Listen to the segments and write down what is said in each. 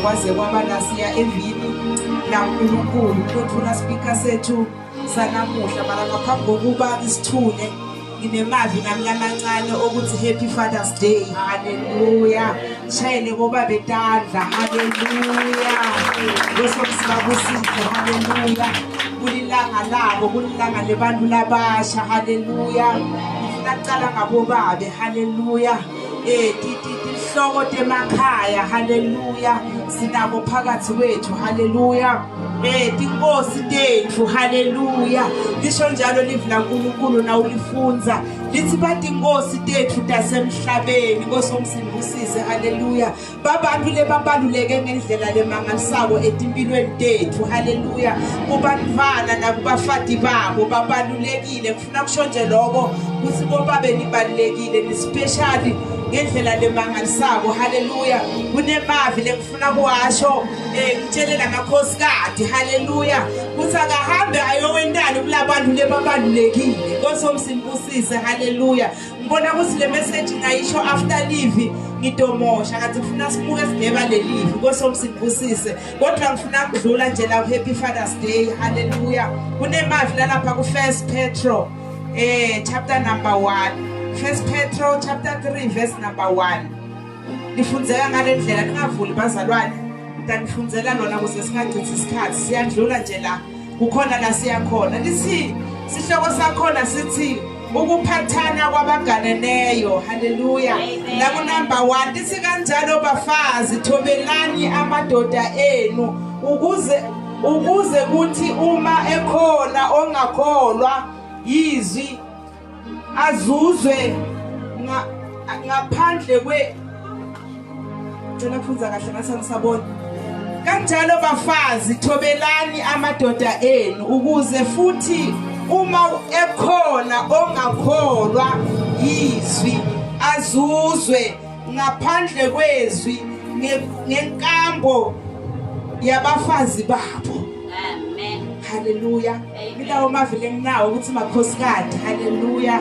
Kwaze kwaba nasiya evini laNkulunkulu. Kuyothula speaker sethu sanamuhla, mara ngaphambi kokuba ngisithule nginemavi nami lamancane okuthi happy Father's Day. Haleluya, shayele bobabe tandla. Haleluya, kosomsibabusise. Haleluya, kulilanga labo, kulilanga lebantu labasha. Haleluya, ngifuna kucala ngabobabe. Haleluya, tinhloko temakhaya. Haleluya, sinabo phakathi kwethu. Haleluya, tinkosi tethu. Haleluya, lisho njalo livi laNkulunkulu nawulifunza lithi batinkosi tethu tasemhlabeni. Nkosi omsindusise. Haleluya, babantu lebabaluleke ngendlela lemangalisako etimpilweni tethu. Haleluya, kubantwana nakubafati babo babalulekile. Ngifuna kusho nje lokho ukuthi bobabe nibalulekile, ni-special ngendlela lemangalisako. Haleluya, kunemavi lengifuna kuwasho, ngitshelela amakhosikazi. Haleluya, kuthi akahambe ayowentani kulabantu lebabalulekile. Nkosi omsimbusise. Haleluya, ngibona ukuthi le message ngayisho after live, ngidomosha kanti ngifuna simuke sigeba le live. Nkosi omsimbusise. Kodwa ngifuna kudlula nje la happy Father's Day. Haleluya, kunemavi lalapha ku First Petro chapter number 1, First Petro chapter 3 verse number 1. Lifundzeka ngale ndlela, ningavuli bazalwane, ngitanifundzela lona ukuze singachithi isikhathi. Siyadlula nje la, kukhona la siyakhona. Lithi sihloko sakhona sithi ukuphathana kwabaganeneyo. Haleluya, la ku number 1 lithi kanjalo bafazi thobelani amadoda enu, ukuze kuthi uma ekhona ongakholwa yizwi azuzwe ngaphandle kwe. Cela kufunza kahle, ngathi angisabona. Kanjalo bafazi thobelani amadoda enu, ukuze futhi uma ekhona ongakholwa yizwi azuzwe ngaphandle kwezwi ngenkambo yabafazi babo. Amen. Haleluya, ilawo mavile enginawo ukuthi makhosikadi. Haleluya,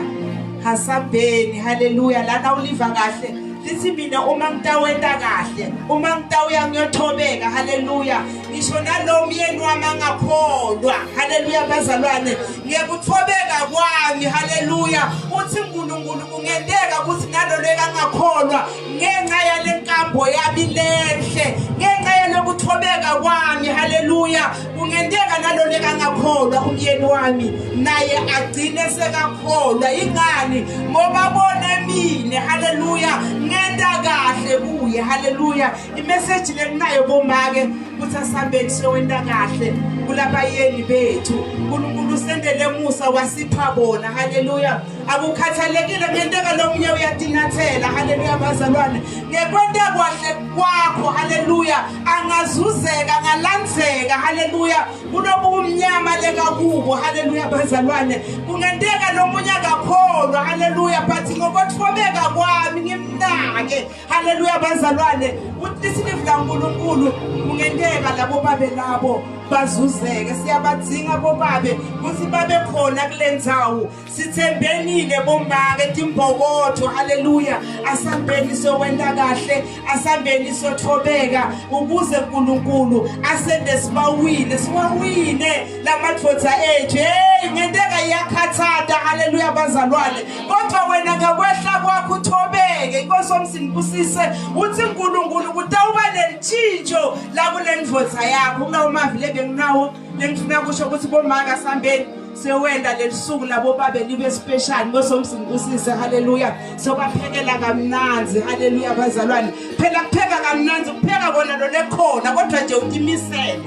hasambeni. Haleluya, lana uliva kahle lithi mina uma ngitawenta kahle, uma ngitawuya ngiyothobeka. Haleluya, ngisho nalo myeni wami angakholwa. Haleluya bazalwane, ngiyekuthobeka kwami. Haleluya, uthi uNkulunkulu kungenteka ukuthi nalo lekangakholwa ngenxa yale nkambo yami lenhle, ngenxa yalokuthobeka kwami. Haleluya, kungenteka nalo lekangakholwa umyeni wami naye agcine sekakholwa. Ingani? Ngoba bone mine. Haleluya, ngenta kahle kuye. Haleluya, imeseji lenginayo bomake kuthi asambeni siyowenta kahle kulabayeni bethu. uNkulunkulu usendele musa wasipha bona. Haleluya, akukhathalekile ngenteka lomunye uyatinathela. Haleluya bazalwane, ngekwenta kwahle kwakho, haleluya, angazuzeka, angalandzeka. Haleluya, kulobumnyama lekakubo. Haleluya bazalwane, kungenteka lomunye akakholwa. Haleluya, but ngokwethobeka kwami ngimnake. Haleluya bazalwane, uthi isilivu laNkulunkulu kungenteka labo babe labo bazuzeke. Siyabadzinga bobabe ukuthi babe khona kule ndzawo. Sithembenile bomake timbokotho. Haleluya, asambeni sokwenta kahle, asambeni sothobeka ukuze uNkulunkulu asende sibawine, siwawine lamadvodza ethu. Hey, ngenteka iyakhathata. Haleluya bazalwane, kodwa wena ngakwehla kwakho uthobeke, inkosi omsinibusise, uthi uNkulunkulu kutawuba nentshintsho la kule ndvodza yakho. Kulawo mavi lebenginawo lengifuna kusho ukuthi bomaka sambeni sewenda lelisuku labo babe libe special. Ngosomsinibusise. Haleluya, sobaphekela kamnanzi. Haleluya bazalwane, phela kupheka kamnanzi kupheka kona lo lekhona, kodwa nje utimisele.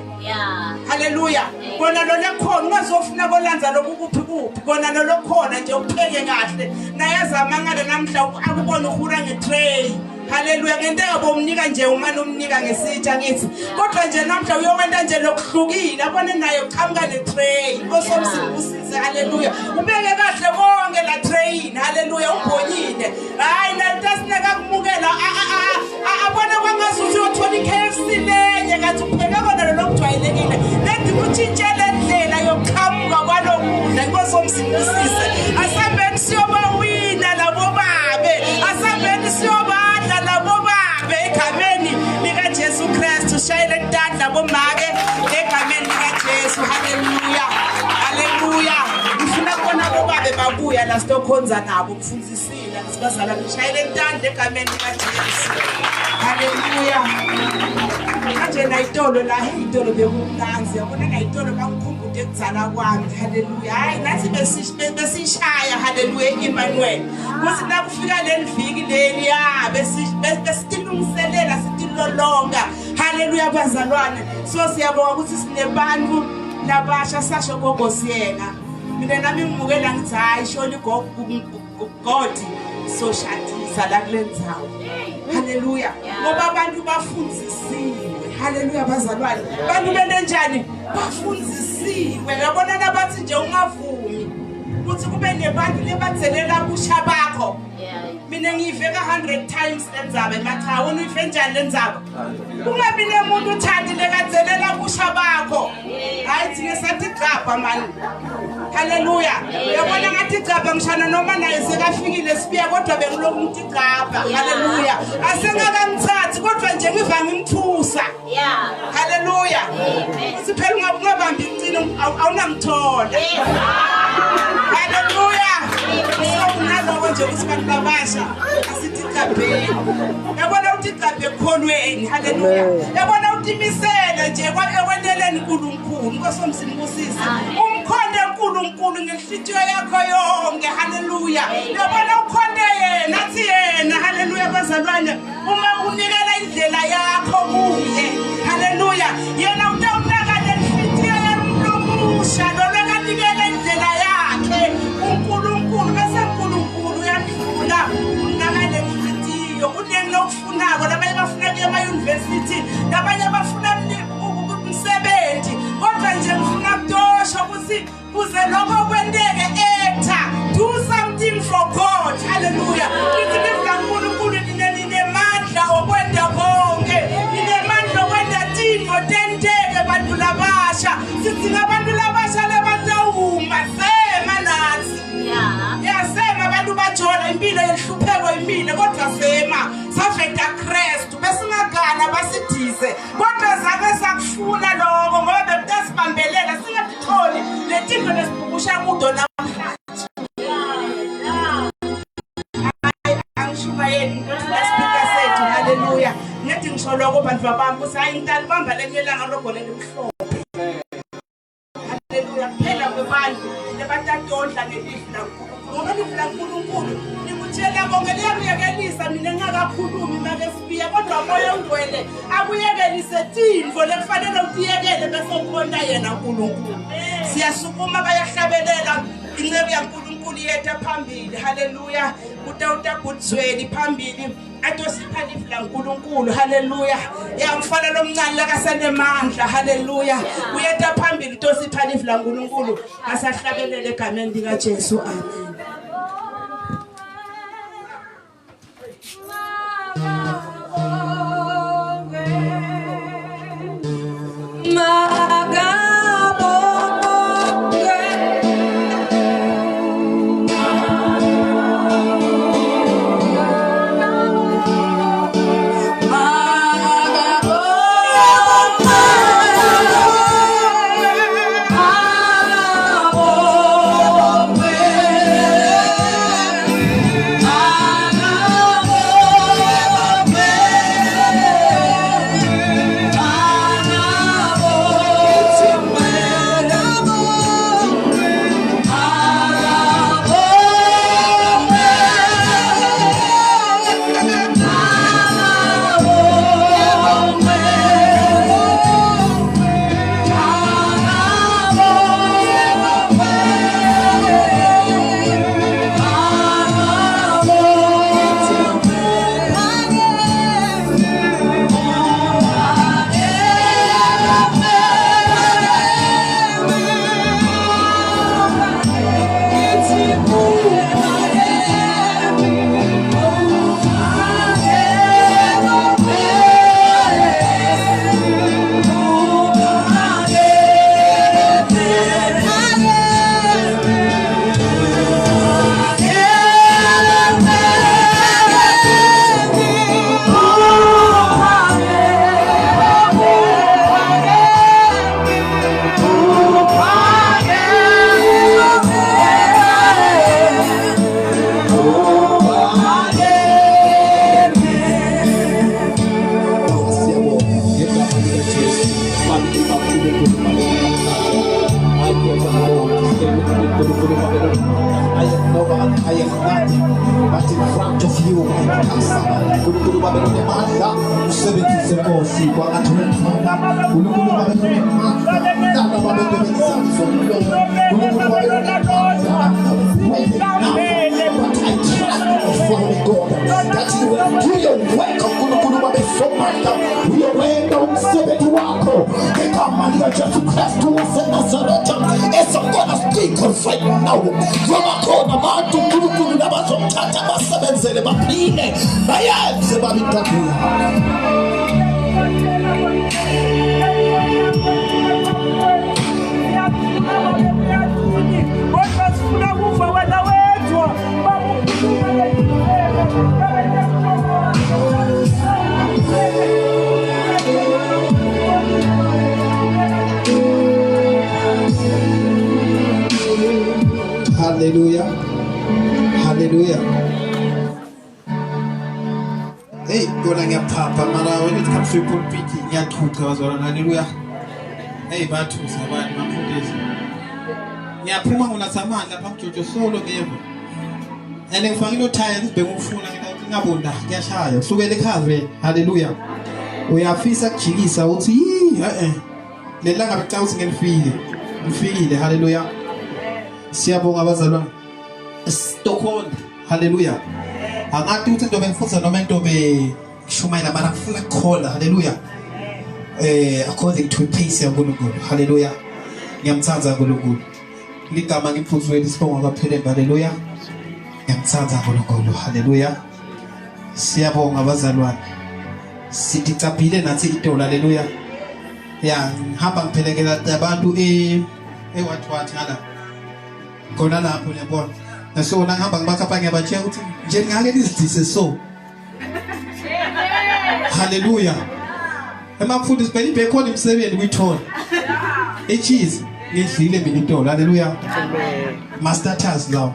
Haleluya, kona lo lekhona, ungazofuna kolanza lokhu kuphi kuphi, kona lo lokhona nje upheke kahle. Nayazamangala namhla akubona uhura ngetray. Haleluya, ngenteka bomnika nje umane umnika ngesitsha ngithi, kodwa nje namhla uyowenta nje lokuhlukile, abone naye uqhamuka netray. Nkosomsinibusise. Haleluya, ubeke kahle konke la train. Haleluya, ubhonyile. Hayi, nalitasineka kumukela abone kwangazuthi uyothola i-KFC lenye, kanti upheke kona lo lokujwayelekile. Lethi kutshintshele ndlela yokuqhamuka kwalokudla. Inkosi omsinibusise, asambeni siyobawina labo babe, asambeni siyobadla labo babe egameni likaJesu Kristu. la sitokhonza nabo mfundzisile sibazala ngishayele intandla egameni likaJesu. Haleluya. Manje nayitolo la, hey, itolo bekumnanzi yabona, nayitolo bangikhumbude ekudzala kwami. Haleluya. Hayi, nathi besishaya, haleluya, Emmanuel, kuthi nakufika leli viki leli ya besitilungiselela sitilolonga. Haleluya bazalwane. So siyabonga ukuthi sinebantu labasha, sasho gogo siyena. Mina nami ngimukela ngithi hayi, surely God soshadisa la kule ndzawo. Haleluya, ngoba abantu bafundzisiwe. Haleluya bazalwane, bantu bente njani? Bafundzisiwe. Yabona nabathi nje ungavumi ukuthi kube nebantu lebadzelela busha bakho. Mina ngiyive ka-100 times le ndzaba emakhaya. Wena uyive njani le ndzaba? Kungabi nemuntu uthandi lekadzelela busha bakho. Hayi, thina sathi gcabha mani. Haleluya. Yabona ngathi gcabha ngishana noma naye sekafikile sibuya, kodwa bengiloku ngithi gcabha. Haleluya. Asengakamthathi kodwa nje ngiva ngimthusa. Haleluya. Uthi phela ungabambi icino awunamthola. Haleluya. So kunaloko nje ukuthi bantu babasha asithi gcabheni. Yabona uthi gcabhe ekukholweni. Haleluya. Yabona utimisele nje ekwenteleni uNkulunkulu. Nkosi omsimbusise. Umkhonde uNkulunkulu ngenhlitiyo yakho yonke. Haleluya. Yabona ukhonde yena, athi yena. Haleluya bazalwane. Uma unikela indlela yakho kuye. Haleluya. Yena utawunaka lenhlitiyo yalomusha lolwekanikela indlela yakhe uNkulunkulu, bese uNkulunkulu uyandlula unaka lenhlitiyo. Kunengi lokufunako, labanye bafuna kuya ema-university, labanye bafuna umsebenzi, kodwa nje ngifuna kutosho ukuthi kuze lokho kwenteke, etha do something for God. Haleluya. Lithi livi laNkulunkulu linemandla okwenta konke, linemandla okwenta tintfo tenteke. Bantu labasha, sidinga abantu labasha labatawuma sema nathi. Yasema abantu bajola impilo yenhlupheko imile, kodwa sema saveta Kristu. Besingagana basidize, kodwa zake sakufuna lokho ngoba bekutasibambelela singatitholi letinto lesibhukusha kudo namhlanje. Hayi, angishumayeli lespeaker sethu. Haleluya. Ngithi ngisho lokho bantu babami ukuthi hayi, ngitalibamba lenye ilanga rogo lelimhlophe. Haleluya. Kuphela kwebantu lebatatondla ngelivi laNkulunkulu, ngoba livi laNkulunkulu likutshela konke, liyakuyekelisa. Mina ngingakakhulumi make sibiya, kodwa moya ongcwele akuyekelise tintfo lekufanele utiyekele bese ukhonta yena uNkulunkulu. Siyasukuma, bayahlabelela, inceku yaNkulunkulu iyetha phambili. Haleluya. Kutawutabhudzweni phambili atosipha livi laNkulunkulu. Haleluya. Yamfana lomncane lakasenemandla. Haleluya. Uyeta phambili utosipha livi laNkulunkulu. Asahlabelele egameni likaJesu. Amen. Makabongwe. Jesu. I am no one, I am nothing, but in front of you I come. Nkulunkulu babe lonemandla, usebenzise Nkosi kwangathi wemfana. Nkulunkulu babe lonemandla, nala babe bebenzisa zomlomo. Nkulunkulu babe lonemandla, I'm not enough, but I trust you, Father God, that you will do your work. Nkulunkulu babe somandla, uyowenza umsebenzi wakho ngegama likaJesu Kristu waseNazaretha. Esangona speak right now. Ngoba khona abantu uNkulunkulu labazomthatha basebenzele baphile bayenze babe intando yakho. Kodwa sifuna kuva wena wedwa. Hallelujah. Hallelujah. Hey, kona ngiyaphapha mara when it comes to pulpit ngiyathuka bazalwane. Hallelujah. Hey, bathusa abantu bamfundisi. Ngiyaphuma ngunatha amandla phambi Jojo solo ngiyeva. And ngifakile uthaya ngibheka ukufuna ngingabonda kuyashaya. Kusukela ekhaya vele. Hallelujah. Uyafisa kujikisa uthi eh. Lelanga becala ukuthi ngelifike. Ngifikile. Hallelujah. Siyabonga abazalwane. Stockholm. Hallelujah. Angathi ukuthi into bengifundisa noma into beshumayela mara ngifuna ukukhola. Hallelujah. According to pace yaNkulunkulu. Hallelujah. Ngiyamthanda uNkulunkulu. Ligama ngimfundisweni sibonga kwaphele. Hallelujah. Ngiyamthanda uNkulunkulu. Hallelujah. Siyabonga abazalwane. Sithi caphile nathi itolo. Hallelujah. Ya ngihamba ngiphelekela abantu what what ngala. Khona lapho uyabona. So nangihamba ngibakha ngiyabatshela ukuthi nje ngake nizidise so. Hallelujah. Emamfundisi phela ibhekho imisebenzi kuyithola. Icheese ngidlile mina itolo. Hallelujah. Master task lawo.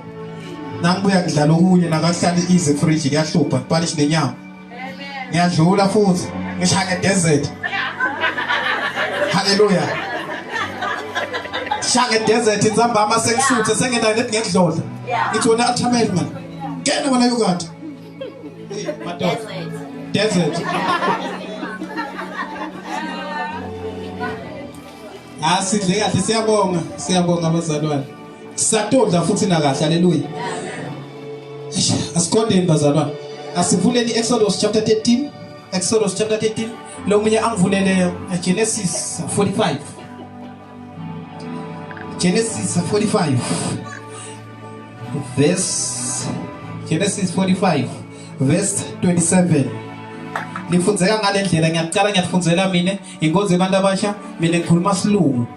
Nangibuya ngidlala okunye nakahlala ize fridge kuyahlupha polish nenyama. Ngiyadlula futhi ngishaya desert. Hallelujah. Shaya desert insambama sengisuthe sengena nethi ngekudlodla. Ngithi wena athamele man. Ngena wena yogurt. Hey madoda. Desert. Asidle kahle siyabonga. Siyabonga abazalwane. Sisatodla futhi na kahle. Hallelujah. Asikhondeni bazalwane. Asivuleni Exodus chapter 13. Exodus chapter 13. Lo munye angivulele Genesis 45. Genesis 45 verse Genesis 45 verse 27. Nifundzeka ngale ndlela ngiyaqala ngiyafundzela mina inkonzo yabantu abasha mina ngikhuluma silungu.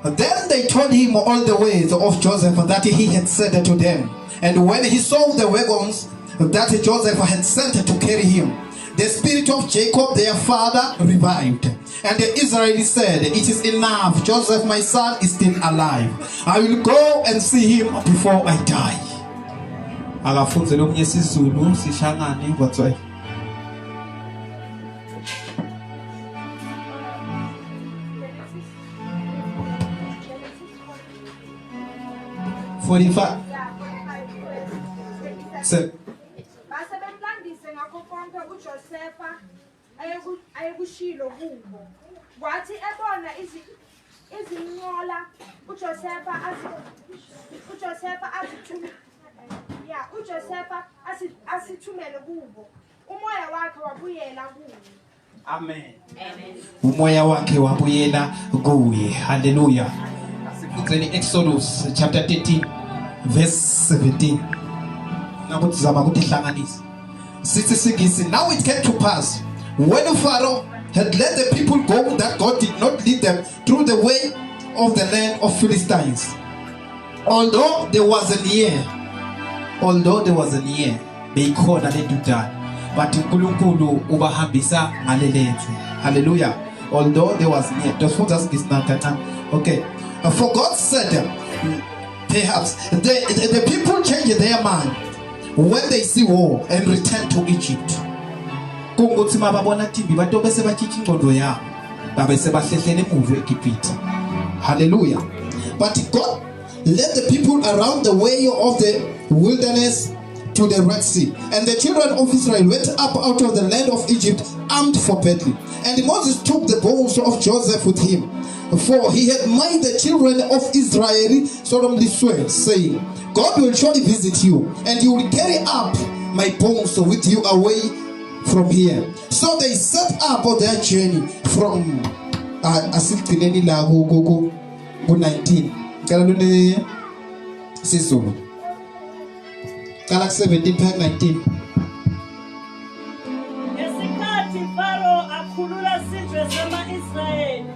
Then they told him all the words of Joseph that he had said to them. And when he saw the wagons that Joseph had sent to carry him, the spirit of Jacob their father revived. And the Israelis said, "It is enough. Joseph my son is still alive. I will go and see him before I die." Akafunze lomunye isiZulu sishangane whatsoever. Forty-five. Se Base bemlandise ngakho konke uJosefa ayekushilo kubo. Kwathi ebona izinqola uJosefa uJosefa asithumele kubo, umoya wakhe wabuyela kuye. Amen. Umoya wakhe wabuyela kuye. Hallelujah. Asifundzeni Exodus chapter 13 verse 17. Nakuthi zama ukuthi ihlanganise. Sithi singisi, now it came to pass when Pharaoh had let the people go that God did not lead them through the way of the land of Philistines. Although there was a near, beyikhona lentutane, but uNkulunkulu ubahambisa ngalelenze. Hallelujah. Although there was near. Tosifunda singisi kancane. Okay. For God said, perhaps the people change their mind when they see war and return to Egypt. Kungukuthi mababona timbi bato bese batshintsha ingqondo yabo. Babe sebahlehlele emuva eGibhithe. Hallelujah. But God led the people around the way of the wilderness to the Red Sea. And the children of Israel went up out of the land of Egypt armed for battle. And Moses took the bones of Joseph with him, for he had made the children of Israel solemnly swear, saying, God will surely visit you, and you will carry up my bones with you away from here. So they set up on their journey from asigcineni la ku ku ku 19. Ngicela lune siZulu. Qala ku 17 phaya 19. Ngesikhathi Faro akhulula sizwe sama-Israyeli,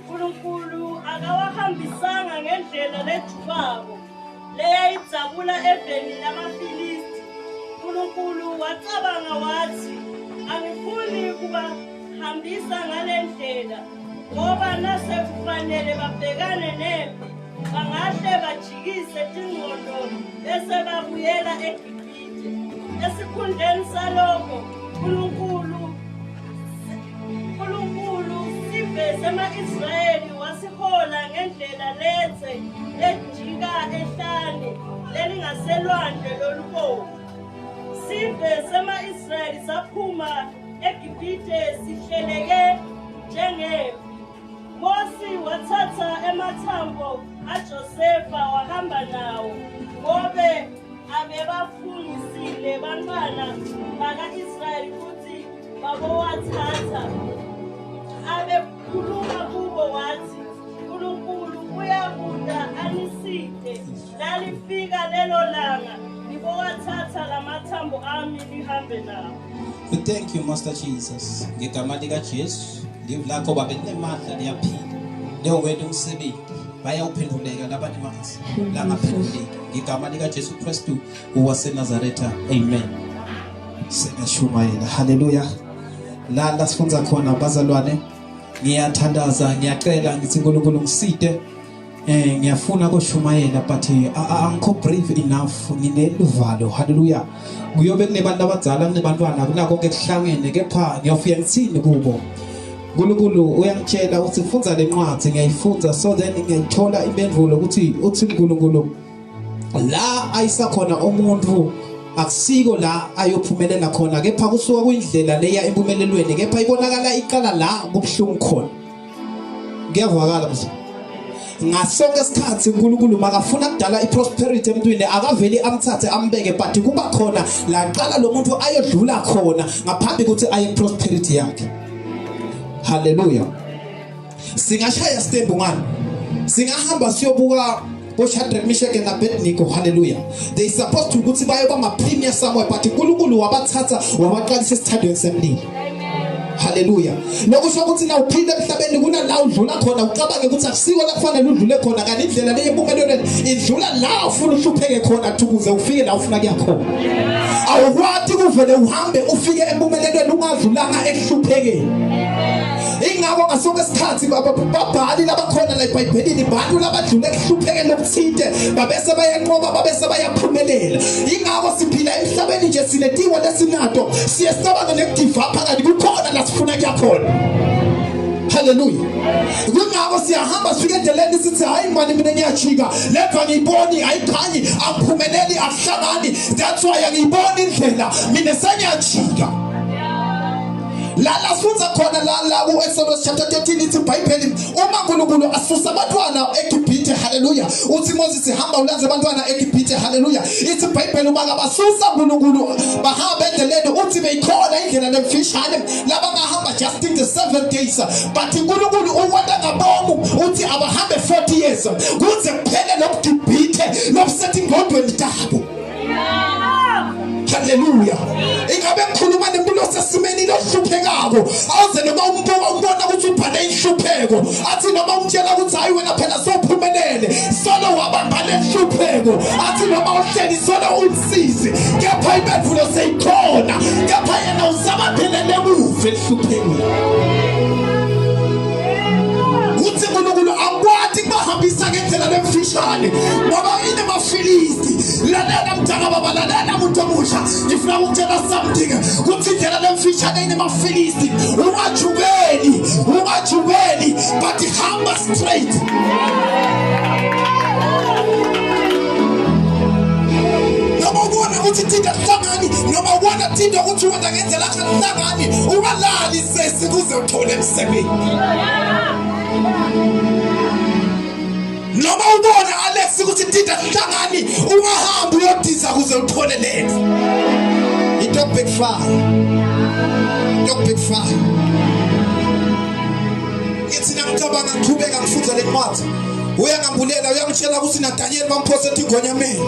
uNkulunkulu akawahambisanga ngendlela lejubako leyayidzabula eveni lamaFilisti. uNkulunkulu wacabanga wathi, angifuni kubahambisa ngale ndlela ngoba nase kufanele babhekane nempi bangahle bajikise tingqondo bese babuyela eGibhithe. Esikhundleni salokho, uNkulunkulu uNkulunkulu sive sema-Israyeli wasihola ngendlela lethe lejika ehlane lelingaselwandle lolubomvu. Sive sema-Israyeli saphuma eGibhithe sihleleke njengempi. Mosi wathatha emathambo aJosefa wahamba nawo ngobe abebafungisile bantwana baka-Israyeli ukuthi babowathatha. Abekhuluma kubo wathi, uNkulunkulu uyakuta aniside lalifika lelo langa nibowathatha lamathambo ami nihambe nawo. We thank you Master Jesus ngegama lika Jesu live lakho babe linemandla liyaphila liyowenta umsebenzi bayawuphenduleka labanemazi langaphenduleki ngegama lika Jesu Kristu waseNazaretha amen. Sengashumayela. Haleluya. La la sifunza khona bazalwane ngiyathandaza ngiyacela ngithi uNkulunkulu ngiside ngiyafuna kushumayela but angikho brave enough ngineluvalo. Haleluya. Kuyobe kunebantu abadzala kunebantwana kunako konke kuhlangene kepha ngiyofika ngithini kubo. uNkulunkulu uyangitshela ukuthi fundza lencwadi ngiyayifunza so then ngiyayithola impendulo ukuthi uthi uNkulunkulu la ayisakhona umuntu akusiko la ayophumelela khona kepha kusuka kuyindlela leya empumelelweni kepha ibonakala iqala la kubuhlungu khona. Kuyavakala mzwa. Ngasonke isikhathi uNkulunkulu makafuna kudala iprosperity emntwini akaveli amthathe ambeke but kuba khona la qala lo muntu ayodlula khona ngaphambi ukuthi aye prosperity yakhe. Haleluya. Singashaya stembu ngani? Singahamba siyobuka boShadrach, Meshach and Abednego. Hallelujah. They supposed to ukuthi bayoba ma premier somewhere but uNkulunkulu wabathatha wabaqalisa esithandweni semlilo. Hallelujah. Lokusho ukuthi na uphila emhlabeni kunala udlula khona ucabange ukuthi akusiko la kufanele udlule khona kanti indlela le yempumelelweni idlula la ufuna uhlupheke khona ukuze ufike la ufuna kuya khona. Awukwati kuvele uhambe ufike empumelelweni ungadlulanga ekuhluphekeni. Ingakho ngasonke isikhathi babhali labakhona la eBhayibhelini bantu labadlule ekuhluphekeni okuthinte babese bayanqoba babese bayaphumelela. Ingakho siphila emhlabeni nje sinetiwo lesinato siye sicabange nekugive up phakathi kukhona la sifuna kuya khona. Hallelujah. Kungakho siyahamba sifike endleleni sithi hayi mani mina ngiyajika leva ngiyiboni ayikhanyi angiphumeleli akuhlangani that's why angiyiboni indlela mina sengiyajika. La la sifunza khona la la ku Exodus chapter 13 ithi iBhayibheli uma uNkulunkulu asusa abantwana eGibhithe haleluya uthi Moses hamba ulanze abantwana eGibhithe haleluya ithi iBhayibheli uma kabasusa uNkulunkulu bahamba endleleni uthi beyikhona indlela lemfishane labangahamba just in the 7 days but uNkulunkulu ukwenta ngabomu uthi abahambe 40 years kuze kuphele lobuGibhithe lobusethi ingqondweni tabo. Haleluya. Ingabe ngikhuluma nempilo sesimeni lohluphekako awuze noma umbuka umbona ukuthi ubhale inhlupheko athi noma umtshela ukuthi hayi wena phela sowuphumelele solo wabamba lenhlupheko athi noma uhleli solo umsizi kepha impendulo seyikhona kepha yena usabaphelele emuva enhluphekweni. Uthi uNkulunkulu akwati kubahambisa ngendlela lemfishane ngoba inemafilisti. Lalela mntaka baba, lalela muntu. umuntu omusha ngifuna ukutshela something kuthi indlela lemfishane inemafilisti ungajubeli ungajubeli but hamba straight noma ubona ukuthi thinta hlangani noma ubona thinta ukuthi wenza ngendlela hlangani ungalali sesi kuze uthole emsebenzi noma ubona Alex ukuthi thinta hlangani ungahambi uyodiza kuze uthole lento into backfire into backfire ngithi nangicabanga ngiqhubeka ngifunda le ncwadi uyangambulela uyangitshela ukuthi naDaniel bamphose etingonyameni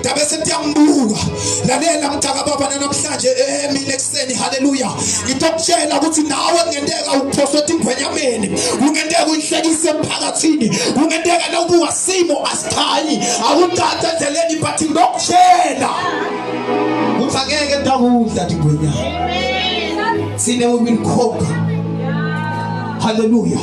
dabe sentiyambuka lalela mntaka baba namhlanje emini ekuseni haleluya ngitokutshela ukuthi nawe kungenteka uphoswe etingwenyameni kungenteka uyihlekise emphakathini kungenteka nokuwa simo asikhanyi awuthatha endleleni but ngokutshela ukuthi angeke ndakudla tingwenyama sine we will conquer haleluya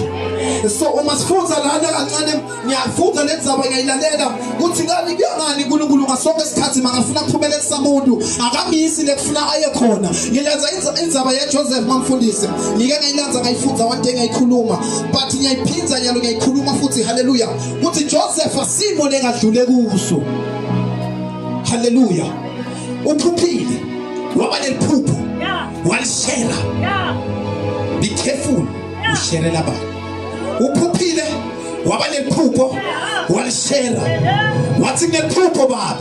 so uma sifunza lana kancane ngiyafunda le ndzaba ngiyayilalela kuthi kani kuyangani uNkulunkulu ngasonke isikhathi makafuna kuphumelelisa umuntu akamisi lekufuna aye khona ngilenza indzaba yeJoseph mamfundisi ngike ngayilanza ngayifunda one day ngayikhuluma but ngiyayiphinza nyalo ngiyayikhuluma futhi haleluya kuthi Joseph asimo lengadlule kuso haleluya uphuphile waba neliphupho walishela be careful usherela abantu uphuphile waba nephupho walishera wathi nginephupho baba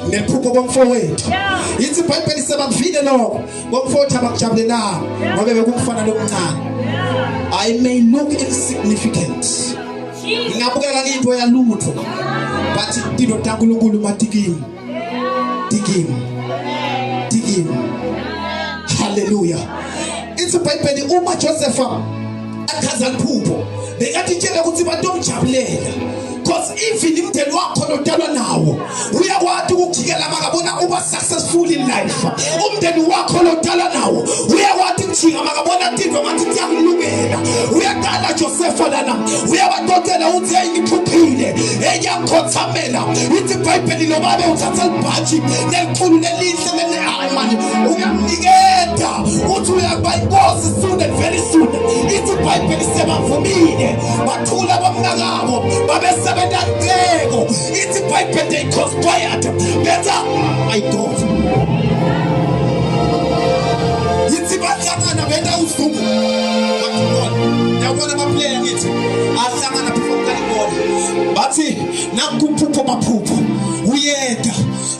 nginephupho komfowethu ithi iBhayibheli sebakuvile lokho komfowethu abakujabulelanga ngoba bekumfana lomncane I may look insignificant ngingabukeka ngiyinto yalutho but into kaNkulunkulu matikini tikini tikini haleluya ithi iBhayibheli uma Joseph achaza liphupho bekatitshela ukuthi batomjabulela because even umndeni wakho lodalwa nawo uyakwati ukujikela makabona uba successful in life umndeni wakho lodalwa nawo uyakwati ukujika makabona tinto ngathi tiyakulungela uyaqala Josepha lana uyabatotela uthi hey ngiphuphile hey ngiyakhothamela ithi iBhayibheli lobabe uthatha libhatshi lelikhulu lelihle leli hayi manje uyamniketa uthi uyakuba inkosi soon and very soon ithi iBhayibheli sebavumile bathula bomnakabo babesebenza nceko ithi iBhayibheli they conspired benza my God yithi bahlangana benta usuku yabona amaplayer ngithi ahlangana before kuqala ibhola bathi nakuphupho maphupho uyeda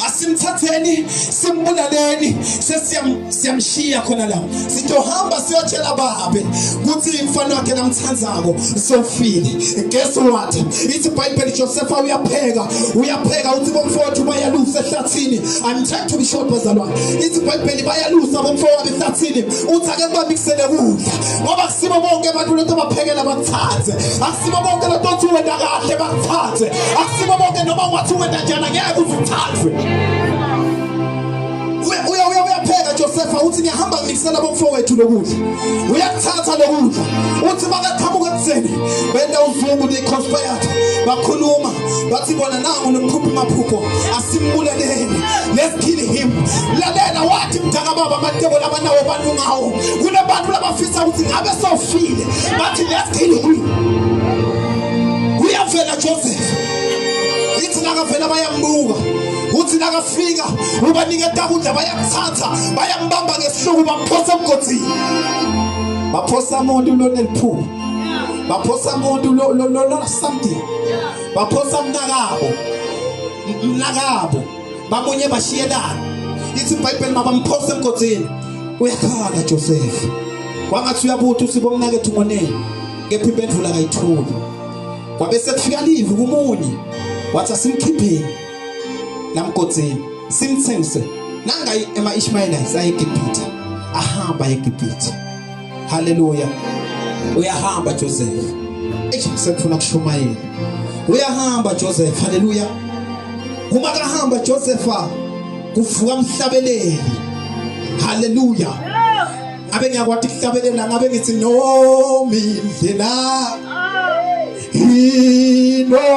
asimthatheni simbulaleni sesiyamshiya khona la sitohamba siyotshela babe kuthi umfana wakhe namthandzako sofile guess what ithi iBhayibheli Josepha uyapheka uyapheka uthi bomfowethu bayalusa ehlathini i'm trying to be short bazalwane ithi iBhayibheli bayalusa bomfowethu ehlathini uthi ake kubamikisele kudla ngoba kusibo bonke abantu lento baphekela bakuthathe akusibo bonke lento othi wena kahle bakuthathe akusibo bonke noma ungathi wena njani angeke uze uthathwe uya uya uyapheka Josepha uthi ngiyahamba ngimikisela bomfowethu lokudla uyakuthatha lokudla uthi makaqhamuka ekuseni benta uzungu they conspired bakhuluma bathi bona nangu nomphuphi maphupho asimbuleleni let's kill him lalela wathi mntaka baba amatebo labanawo abantu ngawo kunabantu labafisa ukuthi ngabe sofile bathi let's kill him uyavela Joseph ithi nakavela bayambuka uthi nakafika ubaniketa kudla bayakuthatha bayambamba ngesihluku bamphosa emgodini baphosa umuntu loneliphupho baphosa umuntu lo lo lo something baphosa mnakabo mnakabo bamunye bashiyelana ithi iBhayibheli mabamphosa emgodini uyakhala Joseph kwangathi uyabutha uthi bomnakethu ngoneni kepha impendulo akayitholi kwabe sekufika livi kumunye wathi asimkhipheni lamgodini simthengise nanga ema-Ishmaelites ayeGibhithe ahamba eGibhithe haleluya uyahamba Joseph eish sekufuna kushumayela uyahamba Joseph haleluya uma kahamba Josepha kuvuka umhlabeleli haleluya ngabe ngiyakwati kuhlabelela ngabe ngithi noma indlela inohlupho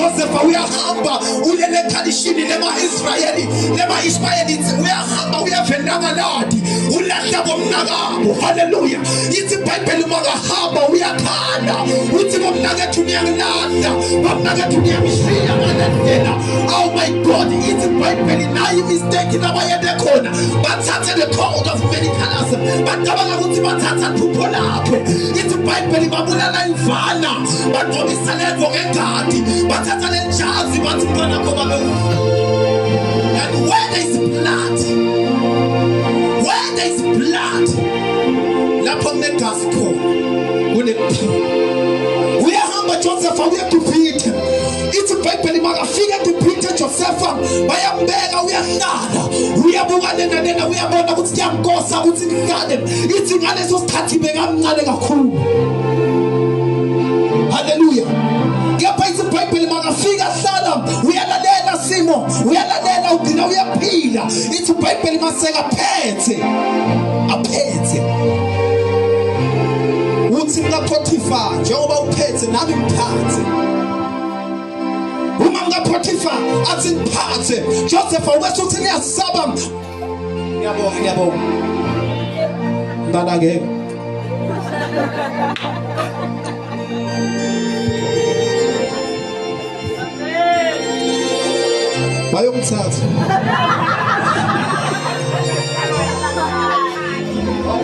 Joseph uyahamba ulele ekhalishini lema-Israyeli lema-Ishmayelithi uyahamba uyavenangaladi ulahla bomnakabo. Haleluya. Ithi iBhayibheli uma kahamba uyakhala uthi bomnakethu niyangilahla, bomnakethu niyangishiya ngale ndlela. Oh my God, ithi iBhayibheli nayo imistake labayente khona, bathathe the coat of many colors, bacabanga ukuthi bathatha phupho lakhe. Ithi iBhayibheli babulala imvana, bagcobisa lento ngengadi, bathatha lejazi bathi mntwana kho babe. And where there is blood, where there is blood, lapho kunegazi khona kunekuphila. Uyahamba Joseph uya eGibhithe. Ithi iBhayibheli makafika eGibhithe Josepha bayambeka uyahlala, uyabuka lena lena, uyabona ukuthi kuyamkosa ukuthi ngihlale. Ithi ngaleso sikhathi bekamncane kakhulu. Haleluya. Kepha ithi iBhayibheli makafika ahlala, uyalalela simo, uyalalela ugcina uyaphila. Ithi iBhayibheli maseka phethe aphethe uthi mkaPotifa njengoba uphethe nami ngiphathe. Uma mkaPotifa athi ngiphathe, Joseph ubese uthi ngiyasaba. Ngiyabonga, ngiyabonga mntana ke. Bayomthatha.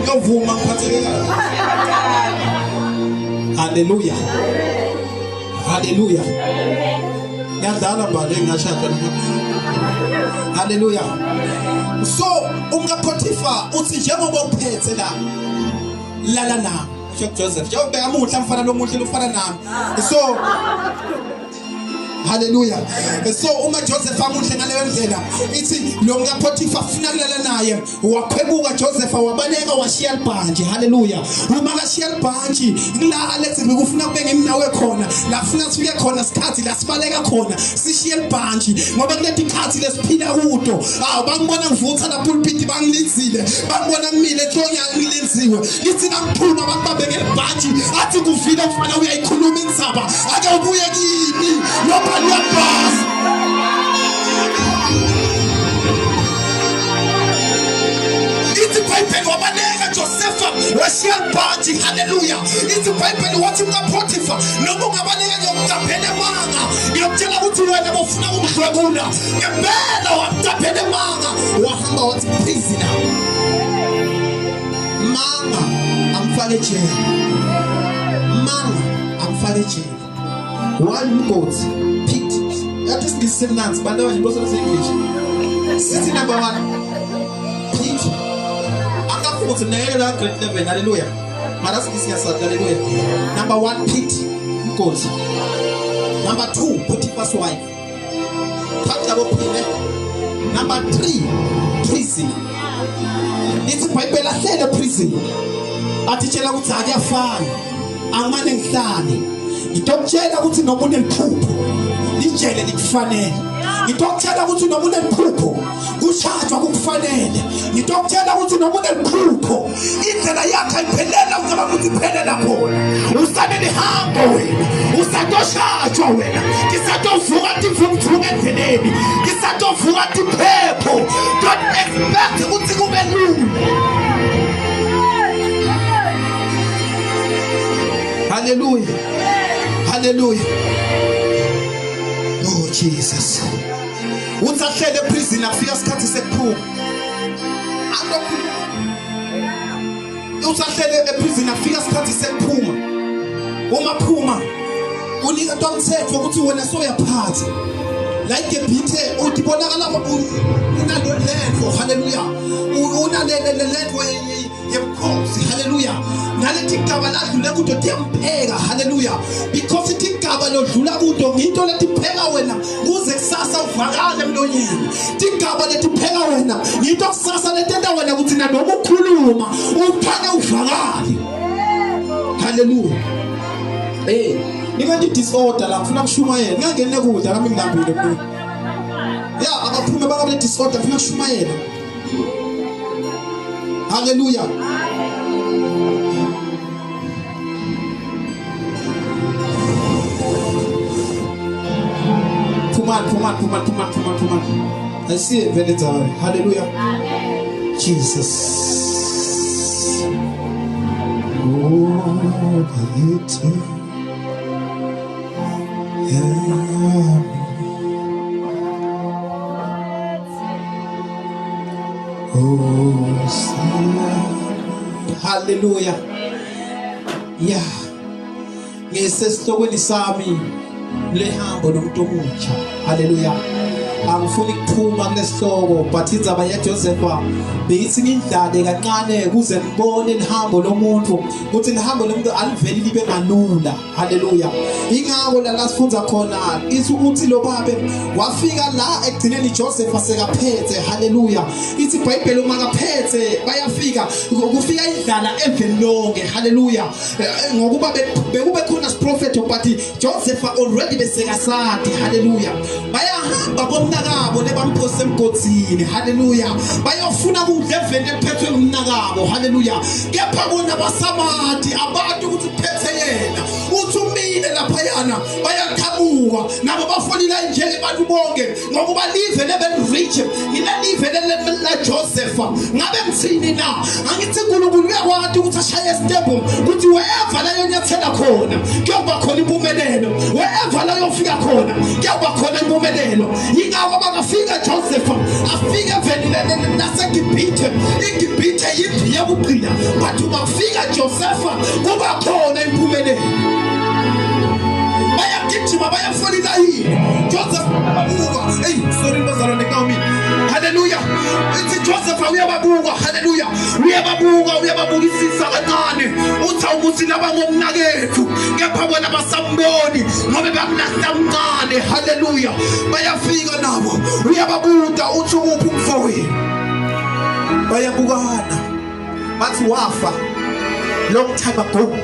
Ngiyovuma ngiphatheke kahle. Haleluya. Haleluya. Ngiyadlala mbali ngashada. Haleluya. So umkaPotifa uthi njengoba uphethe la lala nami. Usho Joseph, njengoba bekamuhle mfana lomuhle lofana nami. So Haleluya. So uma Joseph amuhle ngaleyo ndlela ithi lo mkaPotifa afuna kulala naye, wakhwebuka Joseph wabaleka washiya libhantshi. Haleluya. Uma kashiya libhantshi la Alex bekufuna kube ngimnawe khona, la kufuna sifike khona sikhathi la sibaleka khona sishiye libhantshi, ngoba kuleti khathi lesiphila kuto awu bangibona ngivutha la pulpit bangilinzile, bangibona ngimile enhlonye ngilinziwe, ngithi nangiphuma bakubambe ngelibhantshi athi kuvile mfana uyayikhuluma indzaba, ake ubuye kimi nobani uyabhasa. Ithi iBhayibheli wabaleka Josefa washiya libhantshi. Haleluya. Ithi iBhayibheli wathi mkaPotifa noma ungabaleka ngiyokutaphela emanga, ngiyokutshela ukuthi wena bofuna ukungidlwengula. Ngempela wakutaphela emanga, wahamba wathi prisoner manga amfake ejele, manga amfake ejele. One mgodi pit yathi isingisi semnanzi bantu abanye bosebenzisa English. Sithi number 1 pit akafuthi neyeke la grade 11. Haleluya. Mara singisi ngiyasazi. Haleluya. Number 1 pit mgodi. Number 2 Potiphar's wife. Thatha bophile. Number 3 prison. Ithi iBhayibheli ahlele prison. Athi tshela ukuthi akuyafana. Angimane ngihlale. Ngitokutshela ukuthi noma uneliphupho lijele likufanele. Ngitokutshela ukuthi noma uneliphupho kushajwa kukufanele. Ngitokutshela ukuthi noma uneliphupho indlela yakhe ayiphelela, ucabanga ukuthi iphelela khona. Usanelihambo wena, usatoshajwa wena, ngisatovuka tivunguvungu endleleni, ngisatovuka tiphepho. Don't expect ukuthi kube lula. Haleluya. Haleluya. Oh Jesus. Uthi ahlele eprison afika isikhathi sekuphuma. Usahlele eprison afika isikhathi sekuphuma. Uma phuma uniketwa umthetho ukuthi wena soyaphatha. La iGibhithe uthi bonakala unalo lento. Haleluya. Unalele lento yebukhosi. Haleluya. Naleti gaba ladlule kuto tiyampheka. Haleluya. Because itigaba lodlula kuto ngito letipheka wena kuze kusasa uvakale emlonyeni. Tigaba letipheka wena ngito kusasa letenta wena ukuthi nanoma ukhuluma uphake uvakale. Haleluya. Hey, nikwenza disorder la ngifuna kushumayela. Ngingangene kudla nami ngilambile mina. Ya abaphume bakabe disorder ngifuna kushumayela. Haleluya. Phumani, phumani, phumani, phumani, phumani, phumani. Ayisiye vele indzaba. Hallelujah. Amen. Jesus. Oh, yithi. Yeah. Oh, Hallelujah. Yeah. Ngisesihlokweni sami lehambo lomuntu omutsha. Hallelujah. Angifuni ukuphuma kulesihloko but indzaba yaJosepha bengithi ngidlale kancane kuze ngibone lihambo lomuntu ukuthi lihambo lomuntu aliveli libe malula. Haleluya. Ingakho la lasifundza khona ithi uthi lo babe wafika la ekugcineni Joseph asekaphethe. Haleluya. Ithi iBhayibheli uma kaphethe bayafika kufika indlala eveni lonke. Haleluya. Eh, ngokuba bekube khona siprofetho but Joseph already besekasadi. Haleluya. Bayahamba bomnakabo lebamphose emgodini. Haleluya. Bayofuna kudla eveni ephethwe ngumnakabo. Haleluya. Kepha bona basamadi abantu ukuthi phethe yena uthi umile laphayana bayaqhamuka nabo bafonile njengebantu bonke ngokuba live lebelirich ngilelive laJosepha ngabe ngithini na angithi uNkulunkulu uyakwati ukuthi ashaye step ukuthi wherever la yonyathela khona kuyoba khona impumelelo wherever la yofika khona kuyoba khona impumelelo yingakho bangafika Joseph afike eveni laseGibhithe iGibhithe yindlu yokugcina but uma kufika Josepha kuba khona impumelelo bayagijima bayafuna ilayini Joseph uyababuka hey sorry bazalwane Naomi haleluya ithi Joseph uyababuka haleluya uyababuka uyababukisisa kancane uthi awukuthi laba ngomnakethu kepha bona basamboni ngoba bamlahla mncane haleluya bayafika nabo uyababuta uthi ukuphi umfowenu bayabukana bathi wafa long time ago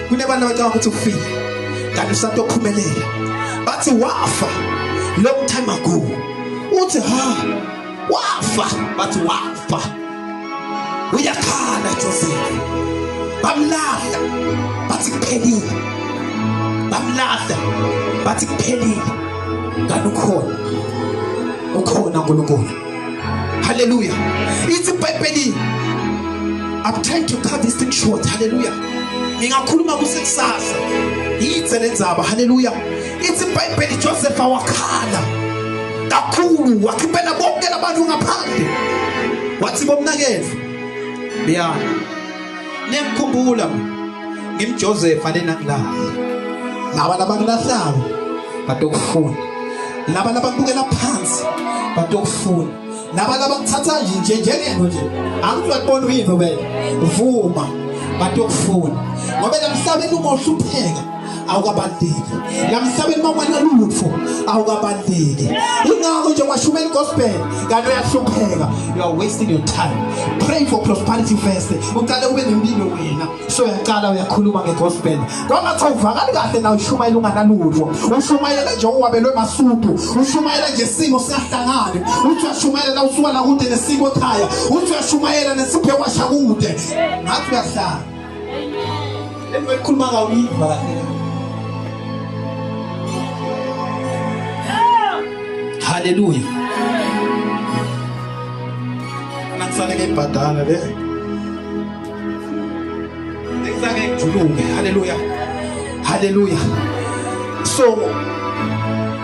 kunebantu abacabanga ukuthi ufile kanti usatophumelela bathi wafa long time ago uthi ha wafa bathi wafa uyakhala Joseph bamlahla bathi kuphelile bamlahla bathi kuphelile kanti ukhona ukhona uNkulunkulu haleluya ithi iBhayibheli I'm trying to cut this thing short haleluya ngingakhuluma kusekusasa yithe lenzaba haleluya ithi iBhayibheli Joseph wakhala kakhulu wakhiphela bonke labantu ngaphandle wathi bomnakethu biyana niyangikhumbula ngimJoseph alenangilahla laba labangilahlahu batokufuna laba labakubukela phansi batokufuna laba labakuthatha nje njengento nje angithi uyakubona uyinto wena vuma batokufuna ngoba lamhlabeni uma uhlupheka awukabaluleki lamhlabeni uma unganalutho awukabaluleki ingakho nje washumela igospel kanti uyahlupheka you are wasting your time pray for prosperity first uqale ube nempilo wena so uyaqala uyakhuluma ngegospel kwangathi awuvakali kahle na ushumayela unganalutho ushumayela nje owabelwe masudu ushumayela nje isimo singahlangani uthi uyashumayela la usuka la kude nesiko ekhaya uthi uyashumayela nesiphe kwasha kude ngathi uyahlala lento ekhuluma kawuyiva kahle haleluya nakusale ke ibhadala le Ngizake ngijuluke. Haleluya. Haleluya. So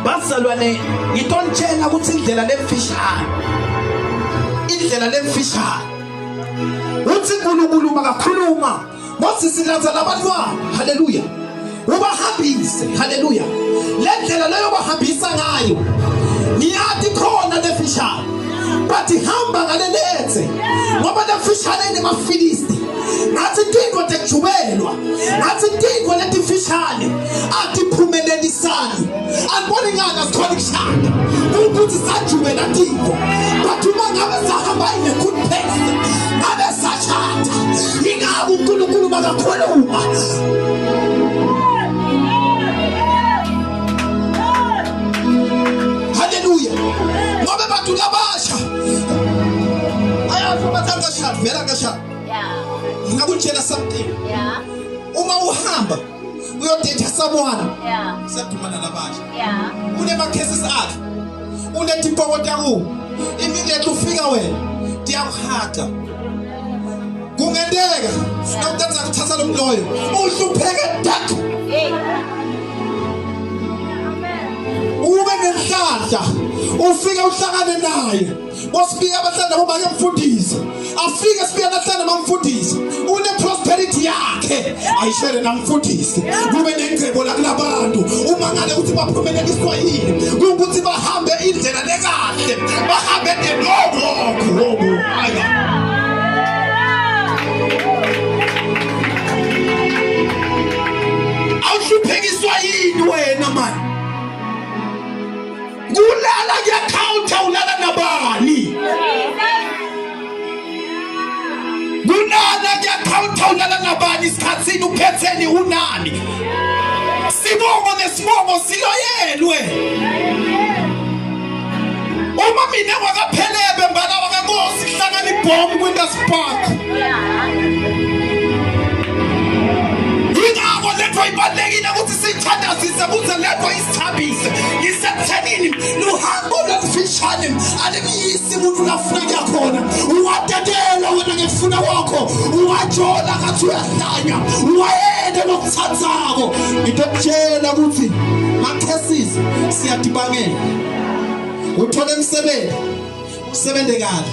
bazalwane ngitonitshela ukuthi indlela lemfishane indlela lemfishane uthi uNkulunkulu makakhuluma Moses silanza labantwana haleluya ubahambise haleluya le ndlela leyo bahambisa ngayo ngiyathi khona lefishane but hamba ngalelethe ngoba lefishane inemafilisti ngathi tinto tekujubelwa ngathi tinto letifishane atiphumelelisani andiboni ngani asikhona ukushada ukuthi sajubela tinto but uma ngabe sahamba in a good pace ngabe sashada ingabe uNkulunkulu makakhuluma haleluya ngoba bantu labasha ayasho bathi angashadi vele angashadi Yeah. ngingakutshela something Yeah. uma uhamba uyodate someone Yeah. Sekukhuluma nalabasha. Yeah. Unema-cases akhe. Unetimpoko takuwo. Immediately ufika wena. Tiyakuhaqa. Kungenteka nawuthatha kuthatha lo mloyo uhlupheke dak. Ube nenhlanhla ufike uhlangane naye. Wasifika abahlala nabo make mfundisi. Afike sifika nahlala namfundisi. Une prosperity yakhe ayishere namfundisi. Kube nengcebo la kulabantu. Uma ngale ukuthi baphumeleliswa yini? Kuwukuthi bahambe indlela lekahle. Bahambe nenobo. Aya. Awuhluphekiswa yini wena mani? Kulala kuyakhawunta ulala nabani? Kulala kuyakhawunta ulala nabani isikhathini uphetheni unani? Sibongo nesibongo siloyelwe. Uma mina wakaphelebe mbala wakankosi hlangana ibhomu kwindas Park. Ingakho lento ibalulekile ukuthi siyithandazise ukuze lento isithabise. Ngisekuthenini luhambo lolufishane alimyisi umuntu lafuna kuya khona. Uwadedela wena ngefuna kwakho, uwajola ngathi uyahlanya, uwayende lokuthathako. Ngitokutshela ukuthi makhesisi siyadibangela. Uthole umsebenzi usebenze kahle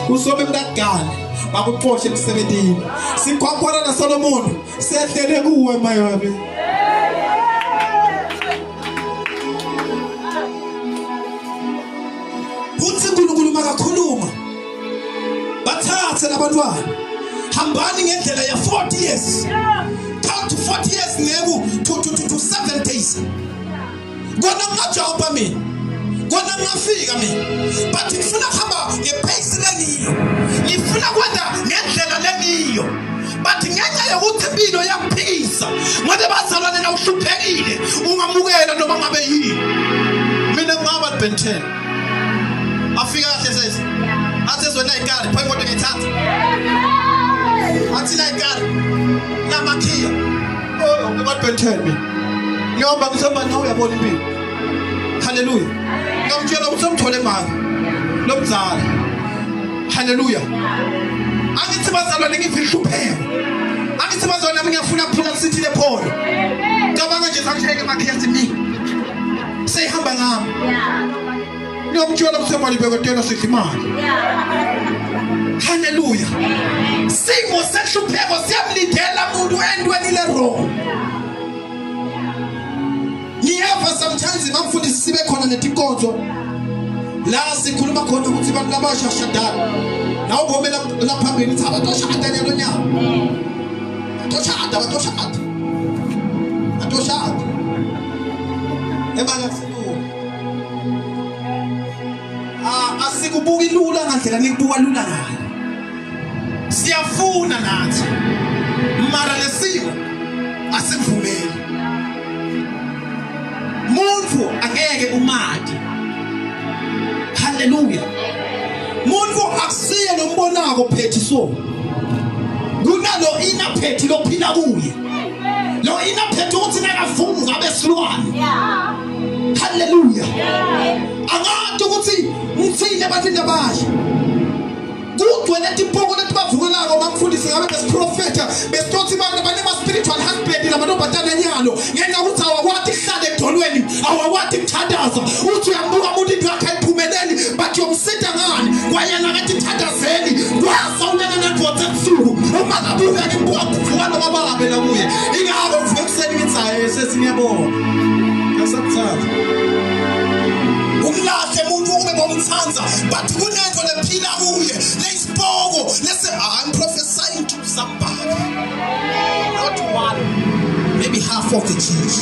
usobe mntakugane bakuxoshe emsebenzini sikhwakhwana naSolomon sehlele kuwe mayabe uthi uNkulunkulu makakhuluma bathathe labantwana hambani ngendlela ya 40 years count to 40 years ngeku to 7 days kona ngingajabha mina kona ngingafika mina but ngifuna kuhamba ngepace lengiyo ngifuna kwenda ngendlela lengiyo but ngenxa yokuthi impilo iyakuphikisa ngoba bazalwane na uhluphekile ungamukela noma ngabe yini mina ngingaba Ben 10 afika kahle sesi athi ezweni layikari pho imoto ngiyithatha athi layikari namakhiya oh Ben 10 mina ngihamba ngisehamba nawe uyabona impilo haleluya ngamtshela ukuthi umthole imali lomzala haleluya angithi bazalwane ngiphi inhlupheko angithi bazalwane nami ngiyafuna kuphila kusithi lepholo cabanga nje sangisheke emakhiya simi seyihamba ngami ngiyamtshela ukuthi imali ibeketela sidla imali haleluya simo sehlupheko siyamlindela umuntu entweni le wrong ngiyeva sometimes bamfundisi sibe khona netinkonzo la sikhuluma khona ukuthi abantu labasha shadana nawe ubome laphambili ukuthi abatoshada nyalo nyaka batoshada batoshada batoshada ebakasilula ah, asikubuki lula ngandlela nikubuka lula ngayo siyafuna nathi mara lesimo asivumeli muntu angeke umati haleluya muntu akusiye lombonako phethi so kunalo inaphethi lophila kuye lo inaphethi ukuthi nakavuma ngabe silwane haleluya angathi ukuthi ngithini ebantwini abasha kugcwele tipoko letibavukelako bamfundisi ngabe besiprofetha besitotsi bantu banema-spiritual husband lamantombazane nyalo ngenxa yokuthi awakwati kuhlala edolweni awakwati kuthandaza uthi uyambuka umuntu into yakhe ayiphumeleli but yomsita ngani kwayena akatithandazeli kwasa ulele nendvodza ebusuku uma ngabe uya ngimbuka kuvuka noma babe lakuye ingako kuvuka ekuseni ngithi hayi sesingiyabona ngasakuthatha umlahle umuntu ube bomthanda but kunento lephila kuye leyisipoko lese I'm prophesying to somebody not one maybe half of the church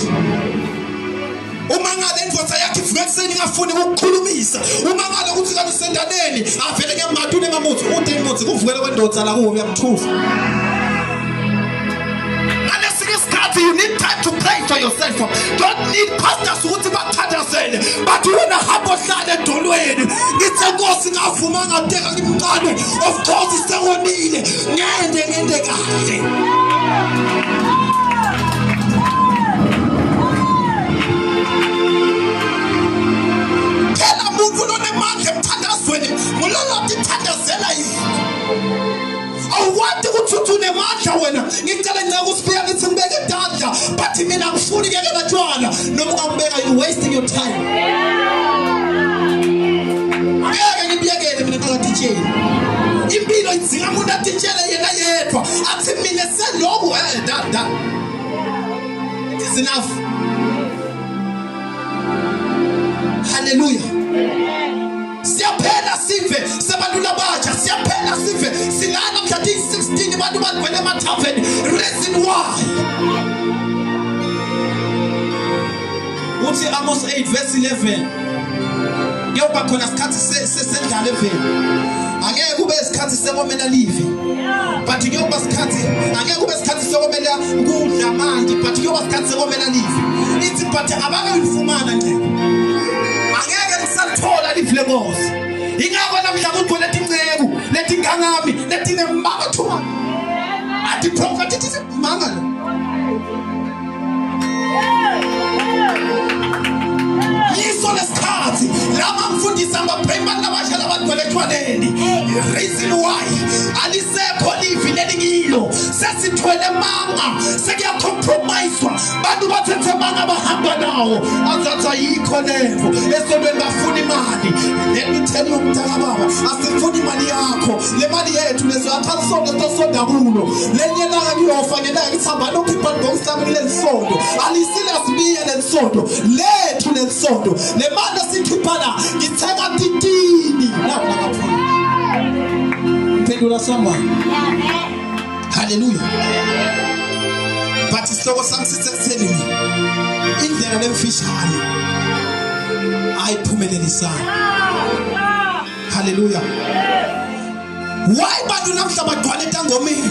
uma ngabe indoda yakhe ivuka ekuseni ingafuni ukukukhulumisa uma ngabe ukuthi kanti usendaneni avele ngembathu nemamuthi ude imuthi kuvukela kwendoda la kuwo uyamthusa ngalesinye isikhathi you need time to pray for yourself don't need pastors ukuthi bakuthandazele but wena hamba ohlale edolweni ngithe nkosi ngavuma ngateka ngimncane of course sewonile ngende ngende kahle wena ngicela nceka usifika ngithi ngibeke idandla but mina angifuni kuyekela tshwala noma ungangibeka you wasting your time angeke ngibuyekele mina ngakatitsheli impilo idzinga umuntu atitshele yena yedwa athi mina seloku eh da da it is enough. Haleluya. Siyaphela sive sabantu labatsha, siyaphela sive silana mhla 16 abantu bagcwele emathaveni. Reason why? Uthi Amos 8 verse 11 kuyoba khona isikhathi sendlala eveni, angeke kube isikhathi sekomela live, but kuyoba isikhathi, angeke kube isikhathi sekomela kudla amanti, but kuyoba isikhathi sekomela live. Ithi but abakayifumana nje, angeke ngisalithola live lenkosi. Ingakho namhla kugcwele tinceku letingangami letinemanga thuma athi prophet ithi manga lo yiso lesikhathi lama mfundisi amabhemba labasha labagcwele ethwaleni. Reason why alisekho livi lelingilo, sesithwele manga, sekuyacompromiswa, bantu bathethe manga bahamba nawo, azathi ayikho lento esontweni, bafuna imali. Let me tell you mntakababa, asifuni imali yakho, le mali yethu lezo akasonto tosonda kulo lenye langa kuyofa ngelanga ngithi hambani ukhipha ibhokisi lami kuleli sonto, alisile sibiye leli sonto lethu, leli sonto le mali esikhipha la ngithenga titini lapha ngaphandle. Phendula someone. Haleluya. But isihloko sami sithi ekutheni indlela lemfishane ayiphumelelisana. Haleluya. Why bantu namhla bagcwala etangomeni?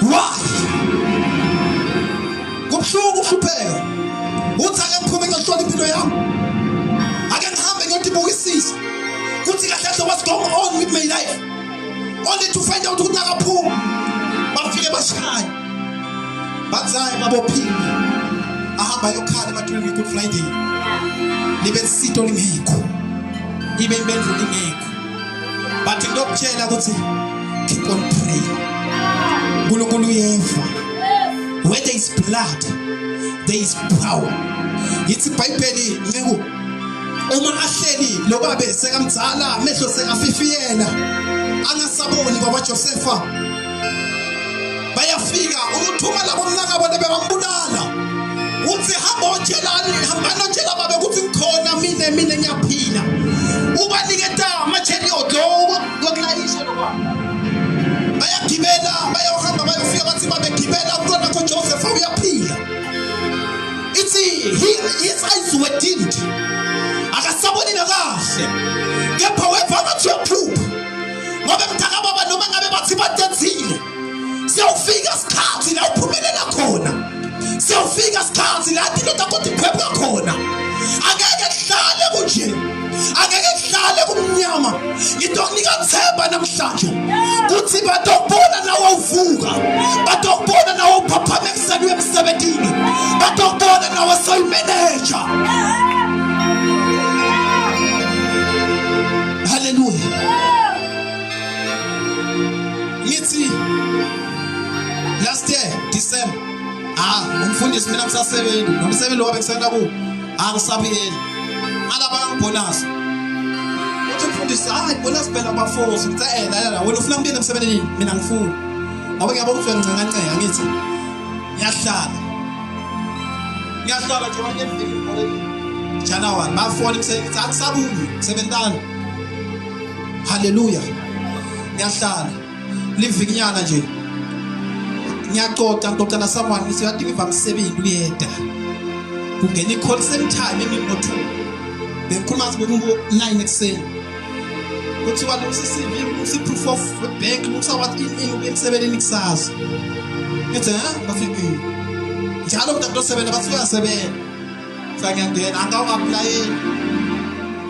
Why? Kubuhlungu ukuhlupheka. Uthi ake ngiphume ngiyohlola impilo yami, ake ngihambe ngiyotibukisisa kuthi kahle kahle what's going on with my life, only to find out ukuthi akaphumi. Bafike bashaye, bathi hayi, babophile, ahamba ayokhala emathuneni. Good Friday libe lisito lingekho, ibe impendulo ingekho, but ngiyokutshela ukuthi keep on praying. uNkulunkulu uyeva. Where there is blood there is power. Yithi iBhayibheli nceku, uma ahleli lo babe sekamdzala, amehlo sekafifiyela, angasaboni baba Josepha, bayafika ukuthuma labo mnakabo bebambulala. Uthi hamba otshelani, hambani otshela babe ukuthi ngikhona mina, mina ngiyaphila. Ubaniketa ama-chariot lo yokulayisha lo baba, bayagibela, bayohamba, bayofika bathi babegibela, umntwana wakho Joseph uyaphila. Ithi his eyes were dimmed, akasaboni nakahle, kepha weva ngathi uyaphupha. Ngoba mntakababa, noma ngabe bathi badenzile, siyawufika isikhathi la uphumelela khona, siyawufika isikhathi la into takho tiphepha khona. Angeke kuhlale kunje, angeke kuhlale kumnyama. Ngitokunika themba namhlanje kuthi batokubona nawe uvuka, batokubona nawe uphaphama ekuseni uye emsebenzini, batokubona nawe soyimeneja. Haleluya. Ngithi last year December, ah umfundisi, mina ngisasebenzi nomsebenzi wabe ngisenda ku angisabuyeli alaba ngibonus. Uthi umfundisi, hayi, bonus phela bafosi. Ngithi eh la la, wena ufuna ngibuyele emsebenzini, mina ngifuni, ngoba ngiyabona ukuthi uyangincenga. Ngithi ngiyahlala, ngiyahlala nje manje ngibholekile. January bafona emsebenzini, akusabuyi sebentana. Haleluya. Ngiyahlala livikinyana nje, ngiyacoca, ngixoxa na someone, ngithi kade ngiva msebenzi uyeda, kungena i-call same time emini ngo-2, bengikhuluma ngathi bekungu-9 ekuseni, kuthiwa lungisa i-CV, lungisa i-proof of bank, lungisa what in in ubuye emsebenzini kusasa. Ngithi ha, bathi njalo umuntu akutosebenza, bathi uyasebenza. Sangiyangena, angawuaplayeli,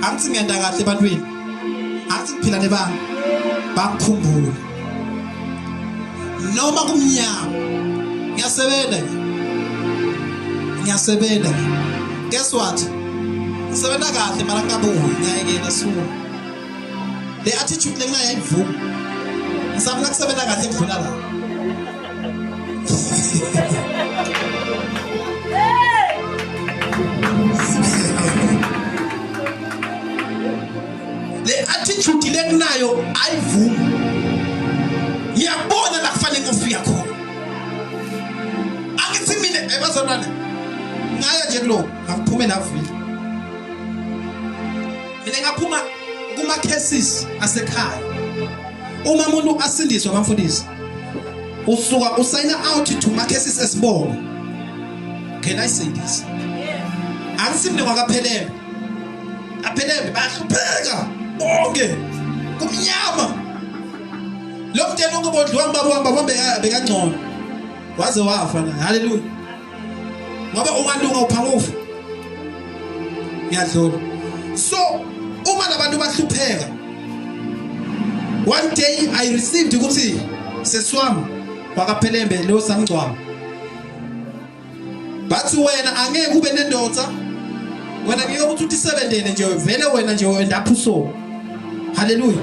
angithi ngiyenda kahle ebantwini, angithi ngiphila nebanga, bangikhumbule noma kumnyama. Ngiyasebenza nje, ngiyasebenza. Guess what? Ngisebenza kahle mara ngingabuyi, ngiyayekela suku le attitude lenginayo ayivumi. Ngisafuna kusebenza kahle kudlula la. Le attitude lenginayo ayivumi. Ngiyabona la kufanele ngofika khona. Angithi mina ebazalwane ngaya nje kulo ngaphume navile. Mina ngaphuma kuma cases asekhaya. Uma umuntu asindiswa bamfundisi usuka usayina out to ma cases esibongo. Can I say this? Angisimne kwakaphelele. Aphelele bahlupheka bonke. Kumnyama. Lo mntwana onke bodliwa ngibaba wami baba bekangcono. Waze wafa na. Hallelujah. Ngoba ungalunga uphangufa. Ngiyadlula. So uma labantu bahlupheka one day I received ukuthi seswami wakaphelembe lo samgcwaba bathi wena angeke ube nendoda wena ngeke ukuthi utisebentele nje vele wena nje wendapha uso haleluya.